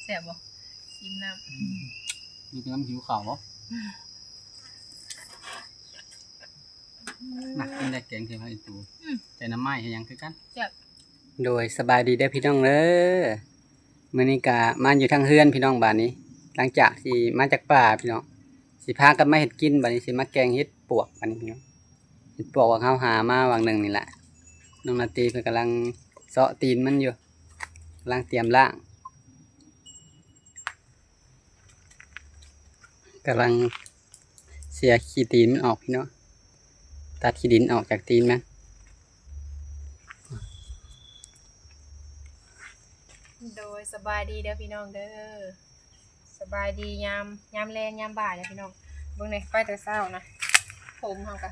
ແຊບບໍ່? ຊີມນ້ຳ. ອືມ ມີແຕ່ນ້ຳຫິວເຂົ້າບໍ່? ອືມ ມັກກິນໄດ້ແກງເທດໃຫ້ຕູ. ອືມ ໃສ່ໜໍ່ໄມ້ໃຫ້ຫຍັງຄືກັນ. ແຊບ. ໂດຍ ສະບາຍດີເດີພີ່ນ້ອງເດີ. ມື້ນີ້ກະມາຢູ່ທາງເຮືອນພີ່ນ້ອງ ບາດນີ້ ຫຼັງຈາກທີ່ມາຈາກປ່າພີ່ນ້ອງ ຊິພາກັນມາເຮັດກິນ. ບາດນີ້ຊິມາແກງເຫັດປວກ ບາດນີ້ພີ່ນ້ອງ ເຫັດປວກ ພວກເຮົາຫາມາຫວ່າງໜຶ່ງນີ້ແຫຼະ. ນ້ອງນາຕີເພິ່ນກຳລັງເຊາະຕີນມັນຢູ່ ກຳລັງຕຽມລ້າງ ກຳລັງເສຍຂີ້ຕີນມັນອອກພີ່ນ້ອງ ຕັດຂີ້ດິນອອກຈາກຕີນມັນ. ໂດຍ ສະບາຍດີເດີພີ່ນ້ອງເດີ. ສະບາຍດີຍາມ ຍາມແລງຍາມບ່າຍເດີພີ່ນ້ອງ. ເບິ່ງແດ່ ໄປແຕ່ເຊົ້ານະ ຜົມເຮົາກະ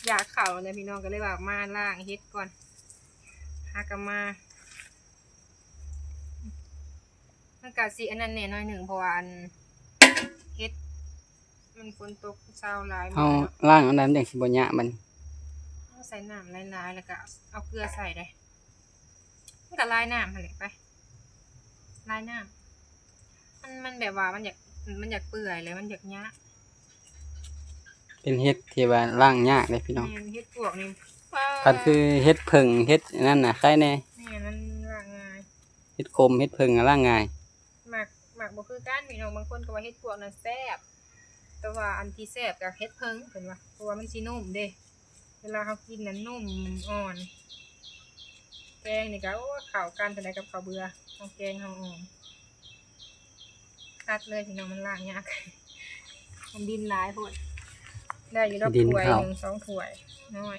ຢາກເຂົ້າແລ້ວພີ່ນ້ອງ ກະເລີຍວ່າມາລ້າງເຫັດກ່ອນ. ຫາກະມາ ມັນກະຊິອັນນັ້ນແດ່ໜ້ອຍໜຶ່ງ ເພາະວ່າອັນ ເຫັດມັນຝົນຕົກເຊົາຫຼາຍ ເຮົາລ້າງອັນໃດມັນຈັ່ງຊິບໍ່ຍະມັນ? ເຮົາໃສ່ນ້ຳຫຼາຍໆ ແລ້ວກະເອົາເກືອໃສ່ເດ້. ມັນກະລາຍນ້ຳຫັ້ນແຫຼະ ໄປ ລາຍນ້ຳ. ມັນ ມັນແບບວ່າມັນຢາກ ມັນຢາກເປື່ອຍ ແລ້ວມັນຢາກຍະ. ເປັນເຫັດທີ່ວ່າລ້າງຍາກເດ້ພີ່ນ້ອງ. ແມ່ນ ເຫັດປວກນີ້ ຄັນຄືເຫັດເຜິ້ງ ເຫັດອັນນັ້ນນະ ໄຄແດ່. ແມ່ນ ມັນລ້າງງ່າຍ. ເຫັດຂົມ ເຫັດເຜິ້ງ ລ້າງງ່າຍ. ມັກ ມັກບໍ່ຄືກັນພີ່ນ້ອງ. ບາງຄົນກໍວ່າເຫັດປວກນະແຊບ ແຕ່ວ່າອັນທີ່ແຊບກໍເຫັດເຜິ້ງເພິ່ນວ່າ ເພາະວ່າມັນຊິນຸ້ມເດ້. ເວລາເຮົາກິນນັ້ນນຸ້ມອ່ອນ. ແກງນີ້ກໍ ໂອ້ ເຂົ້າກັນປານໃດກັບເຂົ້າເບືອ. ເຮົາແກງເຮົາອ່ອມ ຕັດເລີຍພີ່ນ້ອງ ມັນລ້າງຍາກ ມັນດິນຫຼາຍໂພດ. ໄດ້ຢູ່ດອກຖ້ວຍໜຶ່ງສອງຖ້ວຍນ້ອຍ.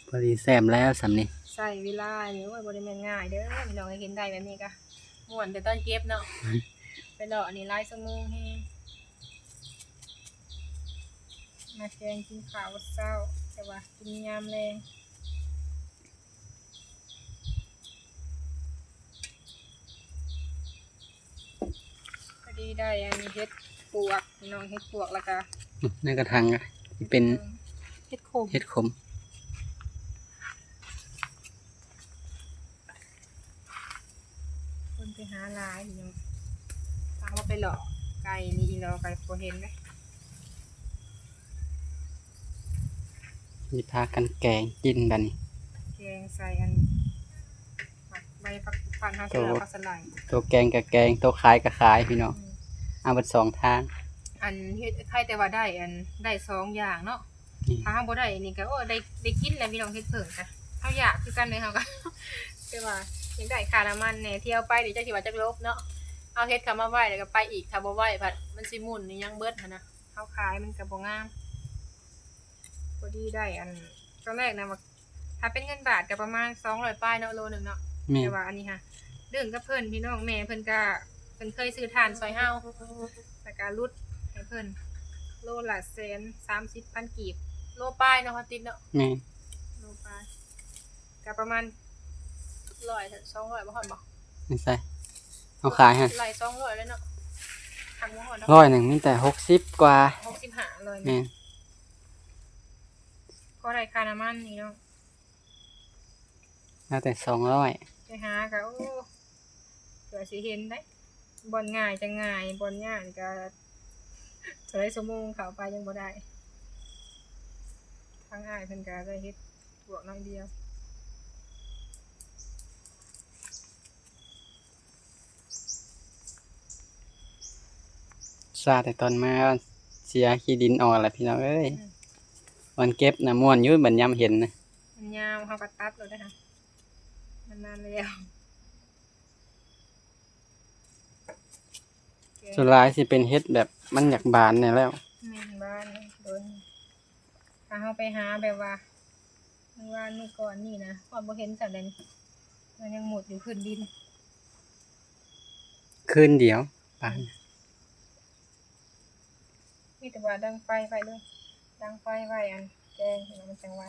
ພໍດີແຊມແລ້ວສ່ຳນີ້ ໃຊ້ເວລານີ້ ໂອ້ຍ ບໍ່ໄດ້ແມ່ນງ່າຍເດີພີ່ນ້ອງເອີຍ. ເຫັນໄດ້ແບບນີ້ກະມ່ວນແຕ່ຕອນເກັບເນາະ ໄປເລາະນີ້ຫຼາຍຊົ່ວໂມງແຮງ. ມາແກງກິນເຂົ້າເຊົ້າ ແຕ່ວ່າກິນຍາມແລງ. ພໍດີໄດ້ອັນເຫັດປວກພີ່ນ້ອງ ເຫັດປວກ ແລ້ວກະ ອືມ ໃນກະຖາງກະເປັນເຫັດຂົມ ເຫັດຂົມ. ຄົນໄປຫາຫຼາຍພີ່ນ້ອງ ຖ້າເຮົາໄປເລາະໄກນີ້ອີ່ຫຼໍ່ກະບໍ່ເຫັນເດ້. ນີ້ພາກັນແກງກິນບາດນີ້ ແກງໃສ່ອັນ ໝາກໃບຜັກ ຜັກ ເຮົາ ໂຕ ເອີ້ນວ່າຜັກສະໄລ. ໂຕແກງກະແກງ ໂຕຂາຍກະຂາຍພີ່ນ້ອງ. ອືມ ເອົາເບິດສອງທາງ. ອັນເຮັດ ໃຜແຕ່ວ່າໄດ້ອັນ ໄດ້ສອງຢ່າງເນາະ. ອືມ ຖ້າເຮົາບໍ່ໄດ້ນີ້ກະ ໂອ້ ໄດ້ ໄດ້ກິນແຫຼະພີ່ນ້ອງ ເຫັດເຜິ້ງກະ ເຮົາຢາກຄືກັນເດ້ເຮົາກະ ແຕ່ວ່າຢາກໄດ້ຄ່ານ້ຳມັນແດ່. ທ່ຽວໄປນີ້ຈັກຊິວ່າຈັກຫຼົບເນາະ ເອົາເຫັດເຂົ້າມາໄວ້ແລ້ວກະໄປອີກ ຖ້າບໍ່ໄວ້ພັດມັນຊິໝຸ່ນອີ່ຫຍັງເບິດຫັ້ນນະ. ເຮົາຂາຍມັນກະບໍ່ງາມ. ພໍດີໄດ້ອັນ ຕອນແລກນະວ່າ ຖ້າເປັນເງິນບາດກະປະມານສອງຮ້ອຍປາຍເນາະ ໂລໜຶ່ງເນາະ. ແມ່ນ ແຕ່ວ່າອັນນີ້ຫະ ເລື່ອງກັບເພິ່ນພີ່ນ້ອງ ແມ່ເພິ່ນກະ ເພິ່ນເຄີຍຊື້ຖ່ານຊ່ອຍເຮົາ ແລ້ວກະຫຼຸດໃຫ້ເພິ່ນ ໂລລະແສນສາມສິບພັນກີບ ໂລປາຍເນາະ ເຮົາຕິດເນາະ. ແມ່ນ ໂລປາຍ ກະປະມານຮ້ອຍ ສອງຮ້ອຍ ບໍ່ຮອດບໍ່? ໃສ່ ເຮົາຂາຍຫັ້ນ ໄລ່ສອງຮ້ອຍເລີຍເນາະ ທັງບໍ່ຮອດດອກ ຮ້ອຍໜຶ່ງມີແຕ່ຫົກສິບກວ່າ ຫົກສິບຫ້າ ຮ້ອຍ. ແມ່ນ ພໍໄດ້ຄ່ານ້ຳມັນນີ້ເນາະ ເອົາແຕ່ສອງຮ້ອຍ ໄປຫາກະ ໂອ້ ເພື່ອຊິເຫັນໄດ໋ ບ່ອນງ່າຍຈັ່ງງ່າຍ ບ່ອນຍາກນີ້ກະ ເທົ່າໃດຊົ່ວໂມງເຂົ້າໄປຍັງບໍ່ໄດ້. ທາງອ້າຍເພິ່ນກະໄດ້ເຮັດ ບວກໜ້ອຍດຽວ. ຊາແຕ່ຕອນມາ ເສຍຂີ້ດິນອອກແລ້ວພີ່ນ້ອງເອີຍ. ອືມ ວັນເກັບນະມ່ວນຢູ່ ບັດຍາມເຫັນນະ ມັນຍາວ ເຮົາກໍຕັດໂລດເດ້ ມັນນານແລ້ວ. ສ່ວນຫຼາຍຊິເປັນເຫັດແບບມັນຢາກບານແດ່ແລ້ວ. ແມ່ນ ບານໂດນ. ຖ້າເຮົາໄປຫາແບບວ່າມື້ວານມື້ກ່ອນນີ້ນະ ຮອດບໍ່ເຫັນຊ້ຳເດ ມັນຍັງມຸດຢູ່ພື້ນດິນ ຄືນດຽວບານ. ມີແຕ່ວ່າດັງໄຟໄວ້ເດີ ດັງໄຟໄວ້ອັນແກງ ມັນຈັ່ງໄວ.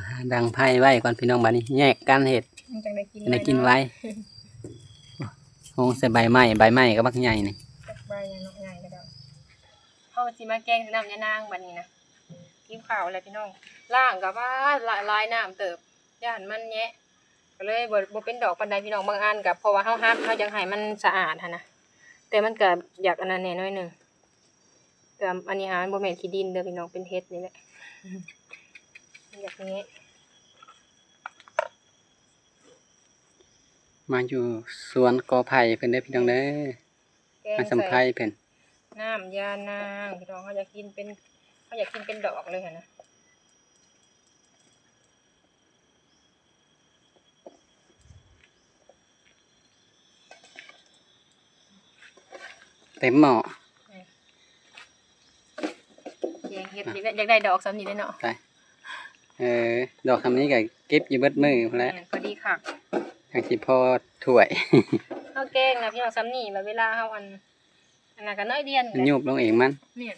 ຫາດັງໄຟໄວ້ກ່ອນພີ່ນ້ອງ ບາດນີ້ແຍກກັນເຮັດ ມັນຈັ່ງໄດ້ກິນ ໄດ້ກິນໄວ. ໂຮງໃສ່ໃບໄມ້ ໃບໄມ້ກໍບັກໃຫຍ່ນີ້ ຈັກໃບຫຍັງເນາະ ໃຫຍ່ກະດອກ. ເຮົາຊິມາແກງໃສ່ນ້ຳຍານາງບາດນີ້ນະ. ຫິວເຂົ້າແລ້ວພີ່ນ້ອງ ລ້າງກໍວ່າຫຼາຍນ້ຳເຕີບ. ຢ້ານມັນແຍະ ກໍເລີຍບໍ່ ບໍ່ເປັນດອກປານໃດພີ່ນ້ອງ. ບາງອັນກໍເພາະວ່າເຮົາຫັດ ເຮົາຢາກໃຫ້ມັນສະອາດຫັ້ນນະ ແຕ່ມັນກໍຢາກອັນນັ້ນແດ່ໜ້ອຍໜຶ່ງ. ແຕ່ອັນນີ້ຫາມັນບໍ່ແມ່ນຂີ້ດິນເດີພີ່ນ້ອງ ເປັນເຫັດນີ້ແຫຼະ ມັນຢາກແຍະ. ມາຢູ່ສວນກໍໄຜ່ເພິ່ນເດີພີ່ນ້ອງເດີ ແກງ ມາສຳໄພເພິ່ນ ໃສ່ນ້ຳຢານາງພີ່ນ້ອງ. ເຮົາຢາກກິນເປັນ ເຮົາຢາກກິນເປັນດອກເລີຍຫັ້ນນະ. ເຕັມໝໍ້ ແກງເຫັດ ຢາກໄດ້ ຢາກໄດ້ດອກສ່ຳນີ້ເດ້ເນາະ. ໄປ ເອີ ດອກສ່ຳນີ້ກໍເກັບຢູ່ເບິດມື້ພຸ້ນແຫຼະ ແມ່ນ ພໍດີຄັກ ຈັ່ງຊິພໍຖ້ວຍ. ເຮົາແກງນະພີ່ນ້ອງສ່ຳນີ້ ແລ້ວເວລາເຮົາອັນ ອັນນັ້ນກໍໜ້ອຍດຽວ ມັນຍຸບລົງເອງມັນ ແມ່ນ.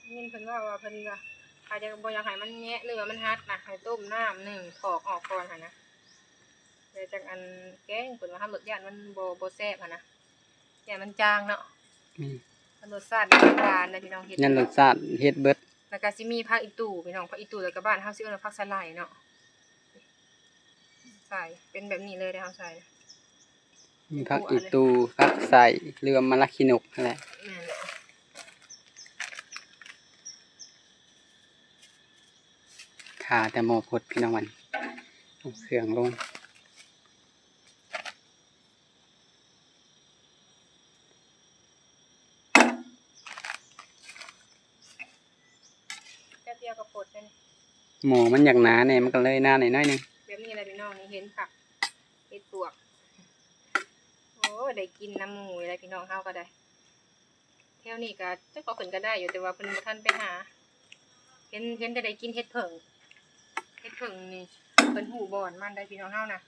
ໄດ້ຍິນເພິ່ນເວົ້າວ່າ ເພິ່ນວ່າ ຖ້າຢາກ ບໍ່ຢາກໃຫ້ມັນແຍະ ຫຼືວ່າມັນຫັດນະ ໃຫ້ຕົ້ມນ້ຳໜຶ້ງຖອກອອກກ່ອນຫັ້ນນະ ແລ້ວຈັ່ງອັນແກງ. ເພິ່ນວ່າ ເຮົາລົດຢ້ານມັນບໍ່ ບໍ່ແຊບຫັ້ນນະ ຢ້ານມັນຈາງເນາະ. ອືມ ມັນລົດຊາດຫວານໆ ນະພີ່ນ້ອງ ເຫັດ ຢ້ານລົດຊາດເຫັດເບິດ. ແລ້ວກໍຊິມີຜັກອີ່ຕູ່ພີ່ນ້ອງ ຜັກອີ່ຕູ່ ແລ້ວກໍບ້ານເຮົາຊິເອີ້ນວ່າຜັກສະໄຫຼເນາະ. ໃສ່ເປັນແບບນີ້ເລີຍເດ້ ເຮົາໃສ່ ມີຜັກອີ່ຕູ່ ຜັກໄສ້ ຫຼືວ່າມະລະຂີ້ນົກຫັ້ນແຫຼະ. ແມ່ນແຫຼະ ຂ້າແຕ່ໝໍ້ພົດພີ່ນ້ອງ ມັນເອົາເຄື່ອງລົງ. ແປັບດຽວກໍຟົດແລ້ວນີ້ ໝໍ້ມັນຢາກໜາແດ່ ມັນກໍເລີຍໜາໜ້ອຍໆໜຶ່ງ. ແບບນີ້ແຫຼະພີ່ນ້ອງ ນີ້ເຫັນຄັກ ເຫັດປວກ. ໂອ້ຍ ໄດ້ກິນນຳໝູ່ແລ້ວພີ່ນ້ອງ ເຮົາກໍໄດ້. ແຖວນີ້ກໍຈັກວ່າເພິ່ນກໍໄດ້ຢູ່ ແຕ່ວ່າເພິ່ນບໍ່ທັນໄປຫາ. ເຫັນ ເຫັນແຕ່ໄດ້ກິນເຫັດເຜິ້ງ ເຫັດເຜິ້ງນີ້ ເພິ່ນຮູ້ບ່ອນມັນໄດ໋ພີ່ນ້ອງເຮົານະ.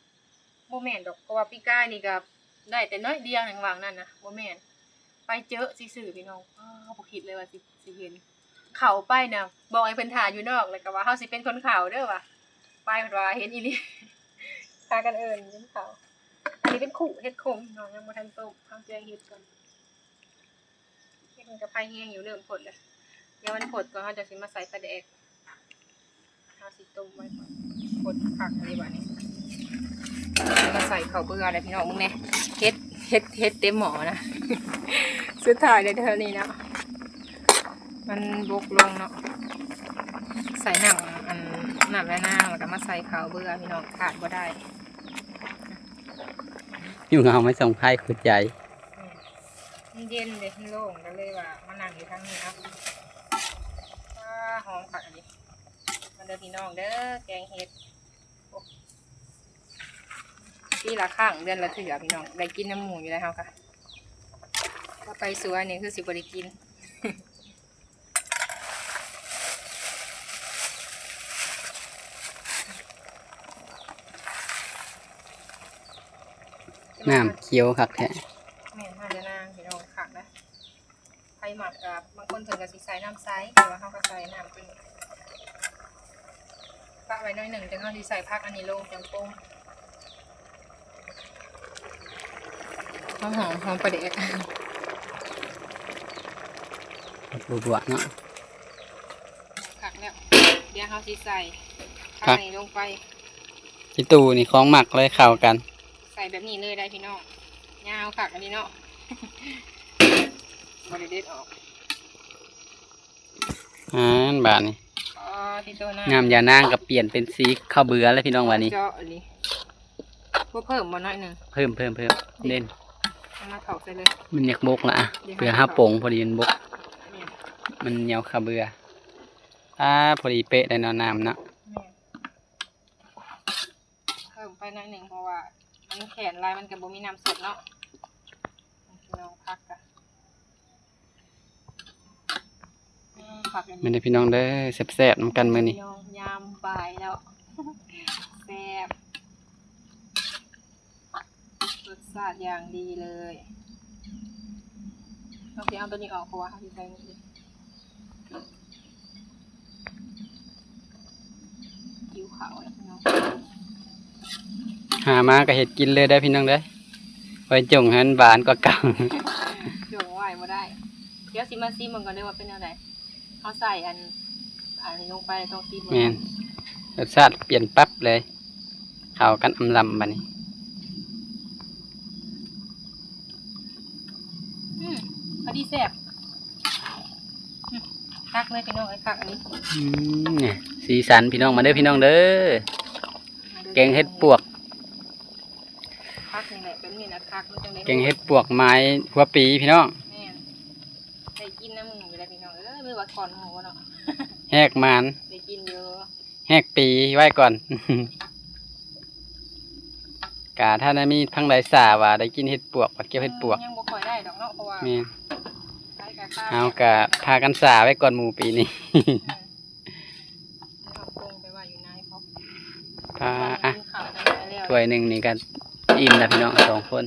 ບໍ່ແມ່ນດອກ ເພາະວ່າປີກາຍນີ້ກໍໄດ້ແຕ່ໜ້ອຍດຽວໜຶ່ງວ່າງນັ້ນນະ ບໍ່ແມ່ນ ໄປເຈີຊື່ໆ ພີ່ນ້ອງ. ອ້າ ບໍ່ຄິດເລີຍວ່າຊິ ຊິເຫັນ. ເຂົ້າໄປນະ ບອກໃຫ້ເພິ່ນຖ້າຢູ່ນອກ ແລ້ວກໍວ່າເຮົາຊິເປັນຄົນເຂົ້າເດີວ່າ ໄປເພິ່ນວ່າເຫັນອີ່ຫຼີ ພາກັນເອີ້ນກິນເຂົ້າ. ອັນນີ້ເປັນຄຸເຫັດຂົມພີ່ນ້ອງ ຍັງບໍ່ທັນຕົ້ມ ເຮົາແກງເຫັດກ່ອນ. ເຫັດມັນກໍໄຟແຮງຢູ່ ເລີ່ມຟົດແລ້ວ ດຽວມັນຟົດກ່ອນ ເຮົາຈັ່ງຊິມາໃສ່ປາແດກ. ເຮົາຊິຕົ້ມໄວ້ກ່ອນ ຟົດຄັກເລີຍບາດນີ້. ມາໃສ່ເຂົ້າເບືອແລ້ວພີ່ນ້ອງ ເບິ່ງແດ່ ເຫັດ ເຫັດ ເຫັດເຕັມໝໍ້ນະ. ສຸດທ້າຍໄດ້ເທົ່ານີ້ເນາະ ມັນບົກລົງເນາະ. ໃສ່ນ້ຳ ອັນ ນ້ຳຍານາງ ແລ້ວກໍມາໃສ່ເຂົ້າເບືອພີ່ນ້ອງ ຂາດບໍ່ໄດ້. ຢູ່ເຮົາມາສ່ອງໄຟຄືໃຈ ມັນເຢັນເດ້ ມັນໂລ່ງ ກໍເລີຍວ່າມານັ່ງຢູ່ທາງນີ້ເນາະ. ວ້າ ຫອມຄັກອີ່ຫຼີ. ມາເດີພີ່ນ້ອງເດີ ແກງເຫັດ. ໂອ້ ປີລະຄັ້ງ ເດືອນລະເທື່ອພີ່ນ້ອງ ໄດ້ກິນນຳໝູ່ຢູ່ແລ້ວເຮົາກະ. ຖ້າໄປສວນນີ້ຄືຊິບໍ່ໄດ້ກິນ. ນ້ຳຂຽວຄັກແທ້. ແມ່ນ ນ້ຳຍານາງພີ່ນ້ອງ ຄັກນະ. ໃຜມັກກໍ ບາງຄົນເພິ່ນກໍຊິໃສ່ນ້ຳໃສ ແຕ່ວ່າເຮົາກໍໃສ່ນ້ຳຕົວນີ້ ປະໄວ້ໜ້ອຍໜຶ່ງ ຈັ່ງເຮົາຊິໃສ່ຜັກອັນນີ້ລົງ ຈັ່ງປົງ. ຫອມໆ ຫອມປາແດກ ບົວໆເນາະ. ຄັກແລ້ວ ດຽວເຮົາຊິໃສ່ຜັກອັນນີ້ລົງໄປ. ອີ່ຕູ່ນີ້ຂອງມັກເລີຍ ເຂົ້າກັນ. ໃສ່ແບບນີ້ເລີຍໄດ໋ພີ່ນ້ອງ ຍາວຄັກອັນນີ້ເນາະ ບໍ່ໄດ້ເດັດອອກ. ອ່າ ບາດນີ້ ອໍ ທີ່ໂຕ ນ້ຳ ນ້ຳຢານາງກໍປ່ຽນເປັນສີເຂົ້າເບືອແລ້ວພີ່ນ້ອງ ບາດນີ້. ເຈາະນີ້ ບໍ່ເພີ່ມບໍ່ ໜ້ອຍໜຶ່ງ? ເພີ່ມ ເພີ່ມ ເພີ່ມ ເດັ່ນ ເອົາມາຖອກໃສ່ເລີຍ. ມັນຢາກບົກລະ ເພື່ອເຮົາປົງພໍດີມັນບົກ. ແມ່ນ ມັນຫຍັວເຂົ້າເບືອ. ອ່າ ພໍດີເປະໄດ໋ເນາະ ນ້ຳເນາະ. ແມ່ນ ເພີ່ມໄປໜ້ອຍໜຶ່ງ ເພາະວ່າມັນແຂນຫຼາຍ ມັນກໍບໍ່ມີນ້ຳສົດເນາະ. ພີ່ນ້ອງ ຜັກກະ ອືມ ຜັກອັນນີ້ ມາເດີພີ່ນ້ອງເດີ ແຊບໆນຳກັນມື້ນີ້. ພີ່ນ້ອງ ຍາມບ່າຍແລ້ວ ແຊບ ລົດຊາດຢ່າງດີເລີຍ. ເຮົາຊິເອົາຕົວນີ້ອອກ ເພາະວ່າເຮົາຊິໃສ່ໝູ່. ຫິວເຂົ້າແລ້ວພີ່ນ້ອງ ຫາມາກໍເຮັດກິນເລີຍເດີພີ່ນ້ອງເດີ. ໄວ້ຈົ່ງໃຫ້ມັນຫວານກວ່າເກົ່າ. ຈົ່ງໄວ້ບໍ່ໄດ້. ດຽວຊິມາຊີມເບິ່ງກ່ອນເດີວ່າເປັນແນວໃດ. ເຮົາໃສ່ອັນ ອັນນີ້ລົງໄປ ຕ້ອງຊີມເບິ່ງ. ແມ່ນ ລົດຊາດປ່ຽນປັບເລີຍ. ເຂົ້າກັນອຳລຳບາດນີ້. ອືມ ພໍດີແຊບ. ອືມ ຄັກເລີຍພີ່ນ້ອງເອີຍ ຄັກອັນນີ້. ອືມ ນີ້ ສີສັນພີ່ນ້ອງ ມາເດີພີ່ນ້ອງເດີ. ແກງເຫັດປວກ ຄັກນີ້ແຫຼະ ແບບນີ້ນະຄັກ ມັນຈັ່ງໄດ້. ແກງເຫັດປວກໝາຍຫົວປີພີ່ນ້ອງ. ແມ່ນ ໄດ້ກິນນຳໝູ່ຢູ່ແລ້ວພີ່ນ້ອງເອີຍ ຫຼືວ່າກ່ອນໝູ່ເນາະ. ແຮກໝານ ໄດ້ກິນຢູ່. ແຮກປີໄວ້ກ່ອນ. ກະຖ້າໄດ້ມີທາງໃດສາວ່າໄດ້ກິນເຫັດປວກ ພັດກ່ຽວເຫັດປວກ. ອືມ ຍັງບໍ່ຄ່ອຍໄດ້ດອກເນາະ ເພາະວ່າ ແມ່ນ ໄປກະ ເຮົາກະພາກັນສາໄວ້ກ່ອນໝູ່ປີນີ້. ອືມ ເອົາກົງໄປໄວ້ຢູ່ໃນພອກ ພາ ກິນເຂົ້າກັນໄປແລ້ວ. ຖ້ວຍໜຶ່ງນີ້ກະອີ່ມແລ້ວພີ່ນ້ອງ ສອງຄົນ.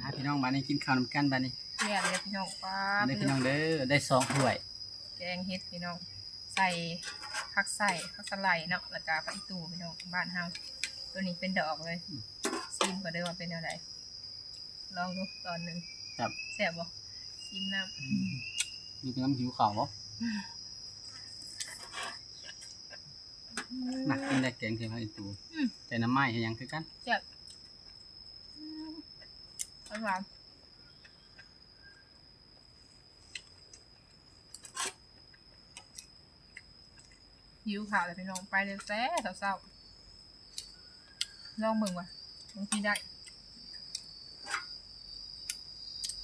ມາພີ່ນ້ອງ ບາດນີ້ກິນເຂົ້ານຳກັນບາດນີ້. ແຊບເດີພີ່ນ້ອງ ປ້າດ ເດີພີ່ນ້ອງເດີ ໄດ້ສອງຖ້ວຍ. ແກງເຫັດພີ່ນ້ອງ ໃສ່ຜັກໄສ້ ຜັກສະໄລເນາະ ແລ້ວກະຜັກອີ່ຕູ່ພີ່ນ້ອງ ບ້ານເຮົາ ໂຕນີ້ເປັນດອກເລີຍ. ອືມ ຊີມກ່ອນເດີວ່າເປັນແນວໃດ ລອງດູຕອນໜຶ່ງ. ແຊບ ແຊບບໍ່? ຊີມນ້ຳ. ອືມ ນີ້ເປັນນ້ຳຫິວເຂົ້າບໍ່? ອືມ ມັກກິນໄດ້ແກງເຫັດ ຜັກອີ່ຕູ່. ອືມ ແຕ່ໜໍ່ໄມ້ເຮັດຫຍັງຄືກັນ. ແຊບ ອືມ ຫວານໆ. ຫິວເຂົ້າແລ້ວພີ່ນ້ອງ ໄປເລີຍແຕ່ເຊົ້າໆ. ລອງເບິ່ງວ່າບາງທີໄດ້.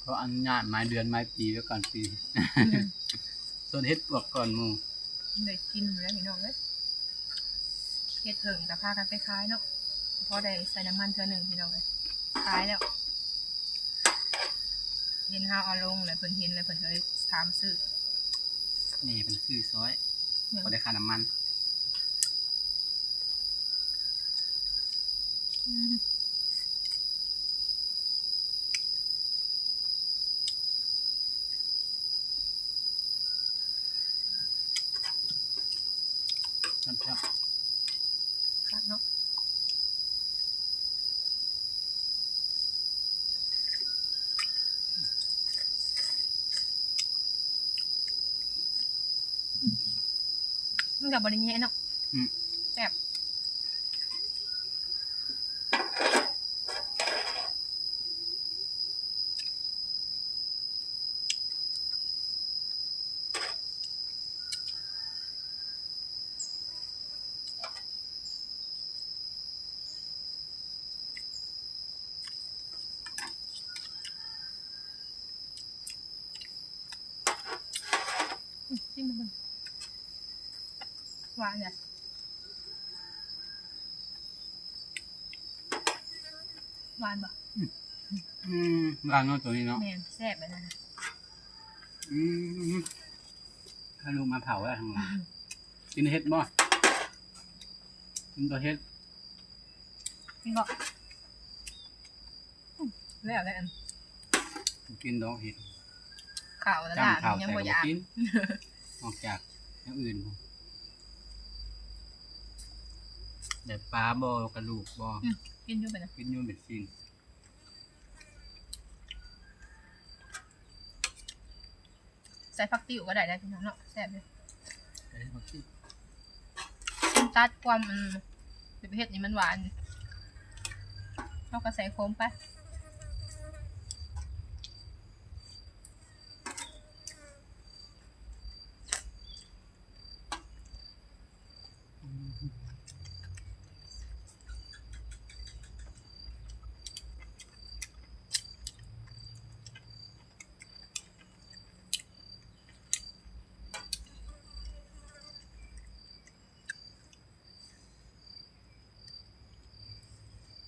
ຂໍອະນຸຍາດໝາຍເດືອນໝາຍປີໄວ້ກ່ອນປີ. ອືມ ສ່ວນເຫັດປວກກ່ອນໝູ່. ໄດ້ກິນແລ້ວພີ່ນ້ອງເອີຍ ເຮັດເຖິງກະພາກັນໄປຂາຍເນາະ ພໍໄດ້ໃສ່ນ້ຳມັນເທື່ອໜຶ່ງພີ່ນ້ອງເອີຍ. ຂາຍແລ້ວ ເຫັນເຮົາເອົາລົງແລ້ວ ເພິ່ນເຫັນແລ້ວເພິ່ນກະເລີຍຖາມຊື້. ແມ່ເພິ່ນຊື້ຊ່ອຍ ອືມ ພໍໄດ້ຄ່ານ້ຳມັນ. ອືມ ແຊບໆ ຄັກເນາະ. ມັນກະບໍ່ໄດ້ແຍະເນາະ. ອືມ ແຊບ. ອືມ ຊີມເບິ່ງ ຫວານເດ. ຫວານບໍ່? ອືມ ອືມ ຫວານເນາະໂຕນີ້ເນາະ. ແມ່ນ ແຊບແບບນັ້ນ. ອືມ ພາລູກມາເຜົາແລ້ວທາງຫຼັງ. ອືມ ກິນເຫັດບໍ່? ກິນແຕ່ເຫັດ. ກິນບໍ່? ອືມ ແລ້ວແຫຼະ ບໍ່ກິນດອກເຫັດ. ເຂົ້າລະລາບຍັງບໍ່ຢາກກິນ ນອກຈາກແນວອື່ນ. ໄດ້ປາບໍ່? ກະດູກບໍ່? ອືມ ກິນຢູ່ເປັນ ກິນຢູ່ເປັນຊີ້ນ. ໃສ່ຜັກຕິ້ວກະໄດ້ເດີພີ່ນ້ອງເນາະ ແຊບເດ້. ໃສ່ຜັກຕິ້ວ ມັນຕັດຄວາມ ອັນ ຊິໄປເຮັດໃຫ້ມັນຫວານ ເຮົາກະໃສ່ໂຄມໄປ.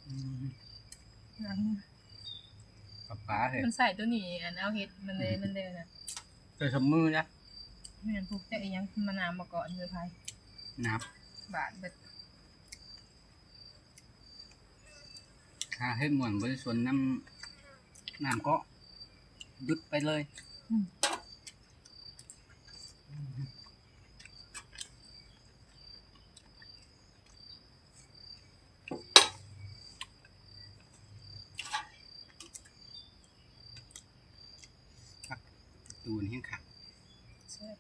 ອືມ ປາປາເຮີ້ຍ ມັນໃສ່ໂຕນີ້ ອັນເອົາເຫັດມັນເລີຍ ອືມ ມັນເລີຍນະ ໃສ່ສອງມືນະ. ແມ່ນ ປູກແຕ່ອີ່ຫຍັງ ມານ້ຳມາກ່ອນເລີຍ ໄຜ ນ້ຳບາດເບິດ. ຖ້າເຮັດມ່ວນບໍ່ໄດ້ຊົນນ້ຳ ນ້ຳເກາະ ດຸດໄປເລີຍ. ອືມ. ອືມ. ດູນແຮງຄັກ. ແຊບ.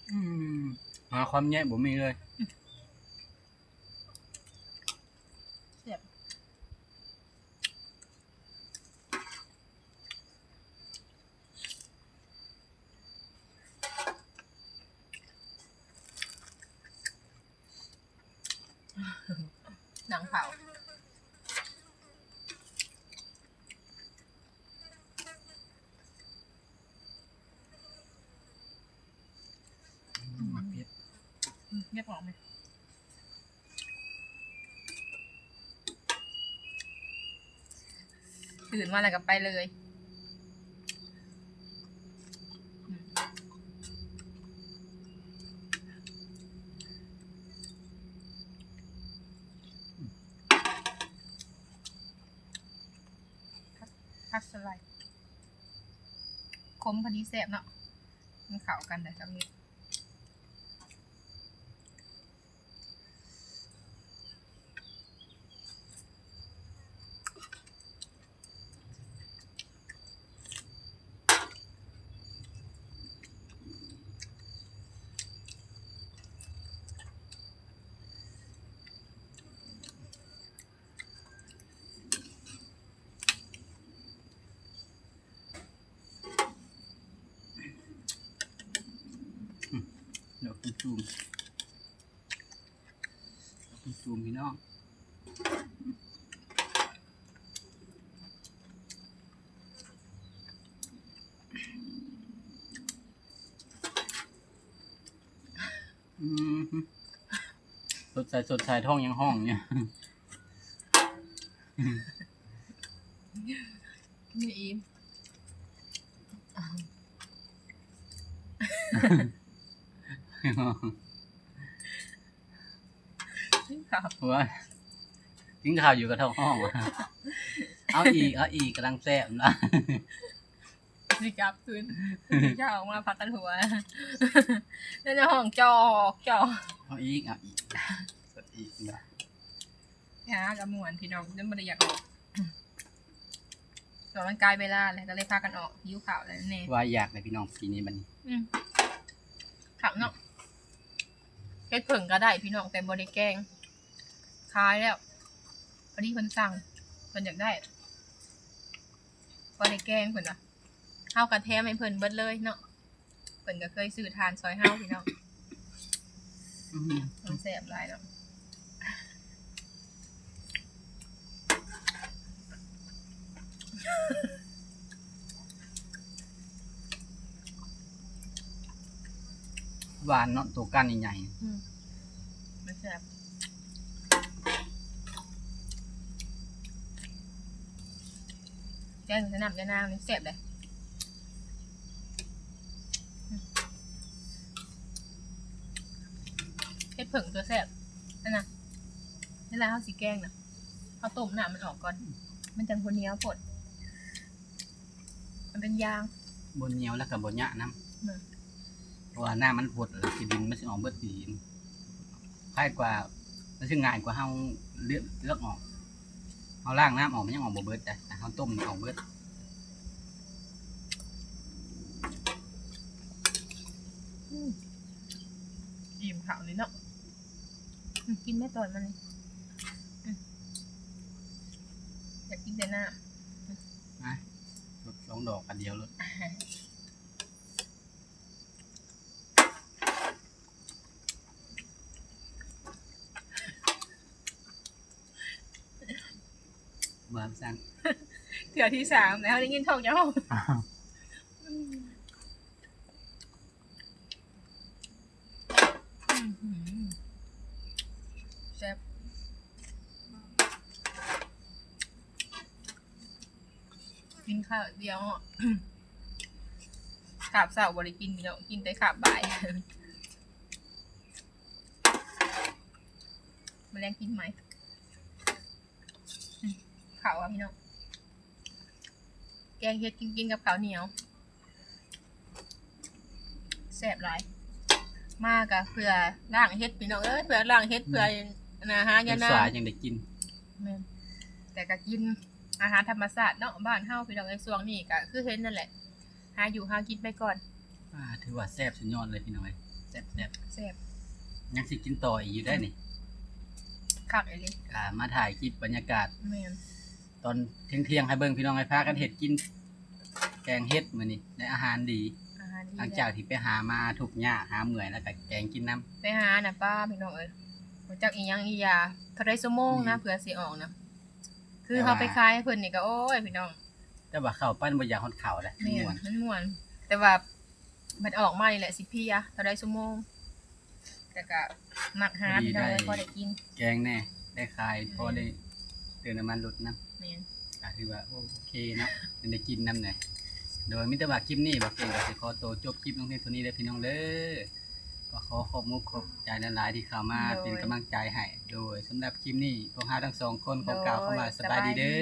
ອືມ ຫາຄວາມແຍະບໍ່ມີເລີຍ. ແຊບ. ໜັງເຜົາ. ອືມ ມັກເຜັດ. ອືມ ແຍກອອກໄໝ? ຕື່ນມາແລ້ວກໍໄປເລີຍ. ຜັກສະໄລ ຂົມພໍດີແຊບເນາະ ມັນເຂົ້າກັນໄດ້ກັບເຫັດ. ດອກຕູມໆ ດອກຕູມໆ ພີ່ນ້ອງ. ອືມ ສົດໃສ ສົດໃສ ທ້ອງຍັງຮ້ອງຢູ່. ບໍ່ອີ່ມ. ກິນເຂົ້າ ວ່າ ກິນເຂົ້າຢູ່ກະທ້ອງຮ້ອງ. ເອົາອີກ ເອົາອີກ ກຳລັງແຊບນະ. ຊິກັບຄືນ ເຈົ້າອອກມາພັກກັນຫົວ ແລ້ວຈະຮ້ອງຈອກຈອກ. ເອົາອີກ ເອົາອີກ ສົດອີກນະ. ຫາກະມ່ວນພີ່ນ້ອງ ຈົນບໍ່ໄດ້ຢາກອອກ ແຕ່ວ່າມັນກາຍເວລາແລ້ວ ກໍເລີຍພາກັນອອກ ຫິວເຂົ້າແລ້ວແນ່. ວ່າຢາກແລ້ວພີ່ນ້ອງ ປີນີ້ບັດນີ້. ອືມ ຄັກເນາະ. ເຮັດເຜິ້ງກໍໄດ້ພີ່ນ້ອງ ແຕ່ບໍ່ໄດ້ແກງ ຂາຍແລ້ວ ພໍດີເພິ່ນສັ່ງ ເພິ່ນຢາກໄດ້ ບໍ່ໄດ້ແກງເພິ່ນວ່າ. ເຮົາກໍແຖມໃຫ້ເພິ່ນເບິດເລີຍເນາະ ເພິ່ນກໍເຄີຍຊື້ຖ່ານຊ່ອຍເຮົາພີ່ນ້ອງ. ອືມ ມັນແຊບຫຼາຍເນາະ. ຫວານເນາະ ໂຕກ້ານໃຫຍ່ໆ. ອືມ ມັນແຊບ. ແກງໃສ່ນ້ຳຍານາງນີ້ແຊບເດ້. ເຮັດເຜິ້ງຕົວແຊບ ອັນນະ ເວລາເຮົາຊິແກງນະ ເຮົາຕົ້ມນ້ຳມັນອອກກ່ອນ ມັນຈັ່ງບໍ່ໜຽວໂພດ. ມັນເປັນຢາງ ບໍ່ໜຽວແລ້ວກໍບໍ່ຍະນຳ. ແມ່ນ ເພາະວ່ານ້ຳມັນຫົດແລ້ວ ຂີ້ດິນມັນຊິອອກເບິດ ຂີ້ດິນ. ຄລ້າຍກວ່າ ມັນຊິງ່າຍກວ່າເຮົາເລືອກ ເລືອກອອກ. ເຮົາລ້າງນ້ຳອອກ ມັນຍັງອອກບໍ່ເບິດເດ້ ແຕ່ເຮົາຕົ້ມນີ້ອອກເບິດ. ອືມ ອີ່ມເຂົ້ານີ້ເນາະ. ອືມ ກິນແມ່ຕອນມັນນີ້. ອືມ ຢາກກິນແຕ່ນ້ຳ. ອືມ ມາ ສົດສອງດອກອັນດຽວໂລດ. ວ່າຊັ້ນ ເທື່ອທີສາມແລ້ວ ໄດ້ຍິນທ້ອງເຈົ້າຮ້ອງ. ອືມ ອືມ ແຊບ. ກິນຄາບດຽວ ຄາບເຊົ້າບໍ່ໄດ້ກິນພີ່ນ້ອງ ກິນແຕ່ຄາບບ່າຍ. ແລງກິນໃໝ່. ອືມ ເຂົ້າອ່ະພີ່ນ້ອງ ແກງເຫັດກິນ ກິນກັບເຂົ້າໜຽວ ແຊບຫຼາຍ. ມາກະເພື່ອລ້າງເຫັດພີ່ນ້ອງເອີຍ ເພື່ອລ້າງເຫັດ ອືມ ເພື່ອ ອັນນ່າ ຫາຢານາງ ສາຍັງໄດ້ກິນ. ແມ່ນ ແຕ່ກະກິນອາຫານທຳມະຊາດເນາະ ບ້ານເຮົາພີ່ນ້ອງເອີຍ. ຊ່ວງນີ້ກະຄືເຫັນນັ້ນແຫຼະ ຫາຢູ່ຫາກິນໄປກ່ອນ. ອ່າ ຖືວ່າແຊບສຸດຍອດເລີຍພີ່ນ້ອງເອີຍ ແຊບໆ ແຊບ ຍັງຊິກິນຕໍ່ອີກຢູ່ໄດ໋ນີ້. ຄັກອີ່ຫຼີ ກະມາຖ່າຍຄລິບບັນຍາກາດ ແມ່ນ ຕອນທ່ຽງໆໃຫ້ເບິ່ງພີ່ນ້ອງເອີຍ ພາກັນເຮັດກິນແກງເຫັດມື້ນີ້ ໄດ້ອາຫານດີ ອາຫານດີ ຫຼັງຈາກທີ່ໄປຫາມາທຸກຍາກຫາເມື່ອຍ ແລ້ວກະແກງກິນນຳ. ໄປຫານະປ້າພີ່ນ້ອງເອີຍ ບໍ່ຈັກອີ່ຫຍັງອີ່ຢາ ເທົ່າໃດຊົ່ວໂມງນະ ອືມ ເພື່ອຊິອອກນະ ຄືເຮົາໄປຂາຍໃຫ້ເພິ່ນນີ້ກະ ໂອ້ຍພີ່ນ້ອງ ແຕ່ວ່າເຂົ້າໄປບໍ່ຢາກຮອດເຂົ້າເດ້ ມັນມ່ວນ ມັນມ່ວນ ແຕ່ວ່າບັດອອກມານີ້ແຫຼະຊິເພຍ ເທົ່າໃດຊົ່ວໂມງ. ແຕ່ກະມັກຫາພີ່ນ້ອງເອີຍ ພໍໄດ້ກິນ ແກງແດ່ ໄດ້ຂາຍ ອືມ ພໍໄດ້ເຕີມນ້ຳມັນລົດນຳ. ແມ່ນ ກະຖືວ່າໂອເຄເນາະ ໄດ້ກິນນຳແດ່. ໂດຍ ມີແຕ່ວ່າຄລິບນີ້ ບ່າວເກັ່ງກະຊິຂໍໂຕຈົບຄລິບລົງພຽງເທົ່ານີ້ເດີພີ່ນ້ອງເດີ. ກໍຂໍຂອບມຸກຂອບໃຈຫຼາຍໆທີ່ເຂົ້າມາ ໂດຍ ເປັນກຳລັງໃຈໃຫ້. ໂດຍ ສຳລັບຄລິບນີ້ ພວກເຮົາທັງສອງຄົນ ໂດຍ ຂໍກ່າວຄຳວ່າສະບາຍດີເດີ.